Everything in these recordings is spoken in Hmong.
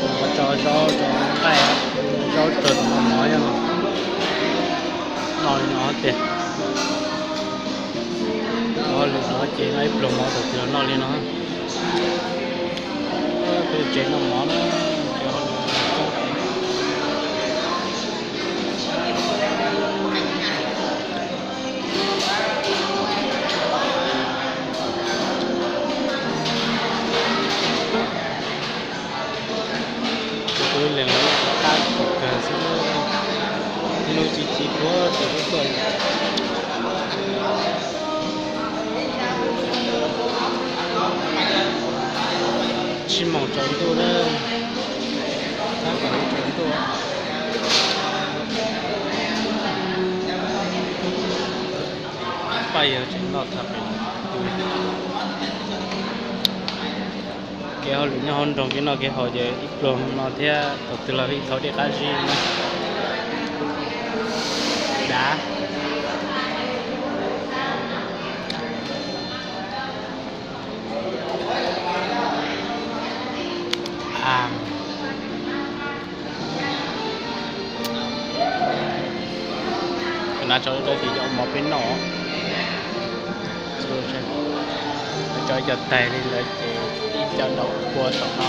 Tso zaub, tso nqaij, zaub rau tom no mov nyob no. Noj li no tiag. Ua hauj lwm no ces noj ib pluag mov thaum twg los noj li no. Peb tsev noj mov na, ces hauj lwm. Kuv ib leeg los qab kawg xwb, nub ci ci puag tus lub tuaj. Tsib moos tsaus ntuj na, tab tom tsaus ntuj. Paj yog tseem noj tag pem. Kev hauj lwm nyob hauv nroog kev noj kev haus ces ib pluag no thiab, thaum twg los ib thau dej qab zib na. Dav. Nav tso dawb ces cov mov peb noj, cov cov tais li ntawd ces ib co nraum kua tom no.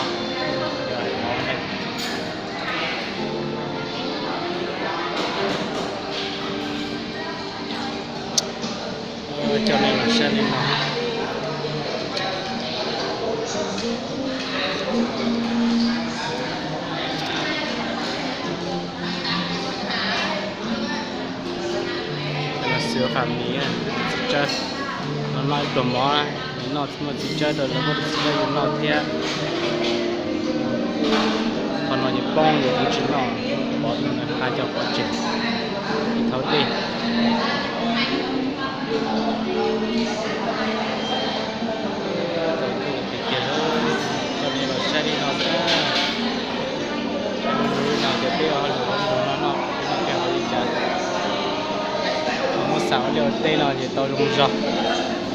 Coj nej los saib li no. Los xwb fam mis txiv tsawb, los noj ib pluag mov, noj muaj txiv tsawb rau lawv muaj txiv tsawb yus noj thiab. Qhov no ces poob ces kuv tsis noj, pov hais cov pov tseg, ib thau dej. Tau ntuj tiag tiag, coj nej los saib li no xwb. Saib zoo li no ces peb ua hauj lwm hauv nroog no noj, peb noj peb haus li cas. Muab xav ua liaj ua teb no ces tau zoo zog,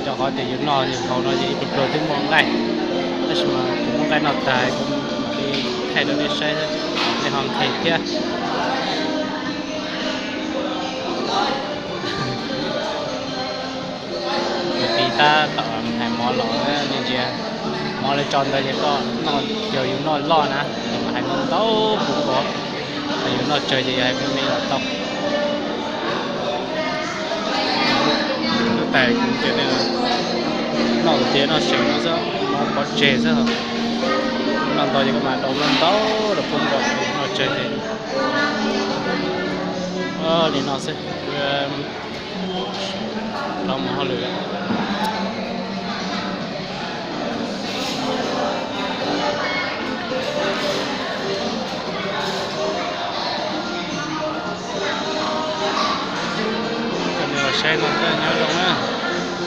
rau qhov tias yus noj yus haus no ces ib pluag twb muaj nqaij. Tab sis mas kuv muab nqaij noj tag kuv mam li thaij rau nej saib, nej ho nqhis thiab. Tus tij tab tom hais mov los, nej ntsia mov lawv tso ntawd ces koj noj, yog yus noj loj na, yus mam hais ntau ntau puv nkaus, yus noj tsawg ces yus hais me me los tau. Lub tais kuv cia li noj ces noj seev no xwb, mov pov tseg xwb. Noj ntau ces koj mam rau ntau ntau rau puv nkaus, noj tsawg ces li no xwb. Rov mus hauj lwm. Coj nej los saib no, nyob zoo na.